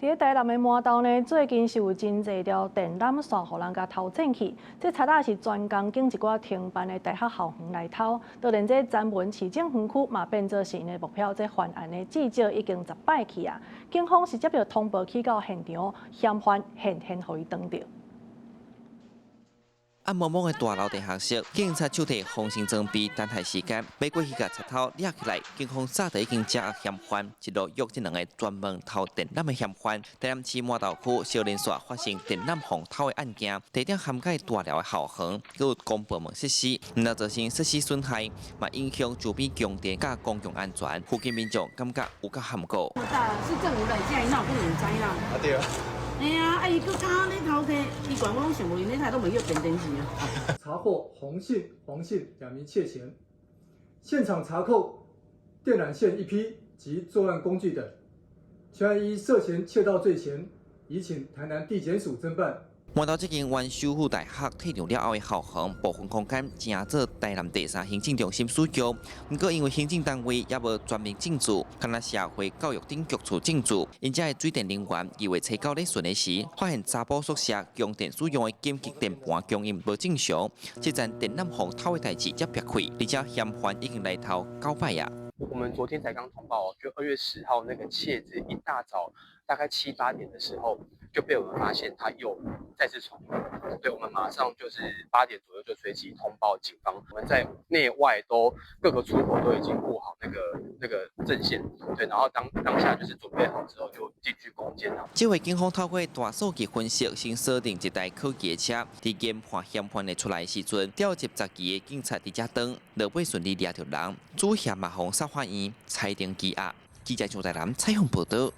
佇台南的麻豆呢，最近是有真濟條電纜線予人共偷剪去。這賊仔是專工揀一寡停辦的大學校園來偷，就連這專門市政園區嘛變做是𪜶的目標。這犯案的至少已經十擺去啊！警方是接著通報去到現場，嫌犯現現予伊擋著。暗濛濛的大樓地下室，警察手提防身裝備，等待時間，欲過去共賊偷掠起來。警方早就已經掌握嫌犯，一路約這兩个專門偷電纜的嫌犯。台南市麻豆區相連紲發生電纜予偷的案件，地點涵蓋大寮的校園，閣有公部門設施，毋但造成設施損害，嘛影響周邊供電佮公共安全。附近民眾感覺有夠坎坷。市政府來遮，哪有可能毋知啦？啊對啊。哎呀，啊伊閣較咧偷提，伊管我攏想無𪜶咧睇都袂叫變電視啊。查獲洪姓、黃姓兩名竊嫌，現場查扣電纜線一批及作案工具等，全案依涉嫌竊盜罪嫌，移請台南地檢署偵辦。麻豆這間原首府大學退場了後的校園部分空間，成做台南第三行政中心使用。毋過因為行政單位猶無全面進駐，干焦社會教育頂局處進駐，𪜶遮的水電人員2月初九咧巡的時，發現查埔宿舍供電使用的緊急電盤供應無正常，這層電纜予偷的代誌才煏開，而且嫌犯已經來偷九擺啊。我們昨天才剛通報，就2月10號那個竊賊一大早大概七八點的時候，就被我們發現他又再次闖入。對，我們馬上就是8點左右就隨即通報警方，我們在內外都各個出口都已經佈好那個陣線，對，然後當下就是準備好之後就進去攻堅啦。這回警方透過大數據分析，先鎖定一台可疑的車，佇研判嫌犯的出來時陣，調集十幾個警察佇遮等，落尾順利掠著人，主嫌嘛予送法院裁定羈押。記者張台南採訪報道。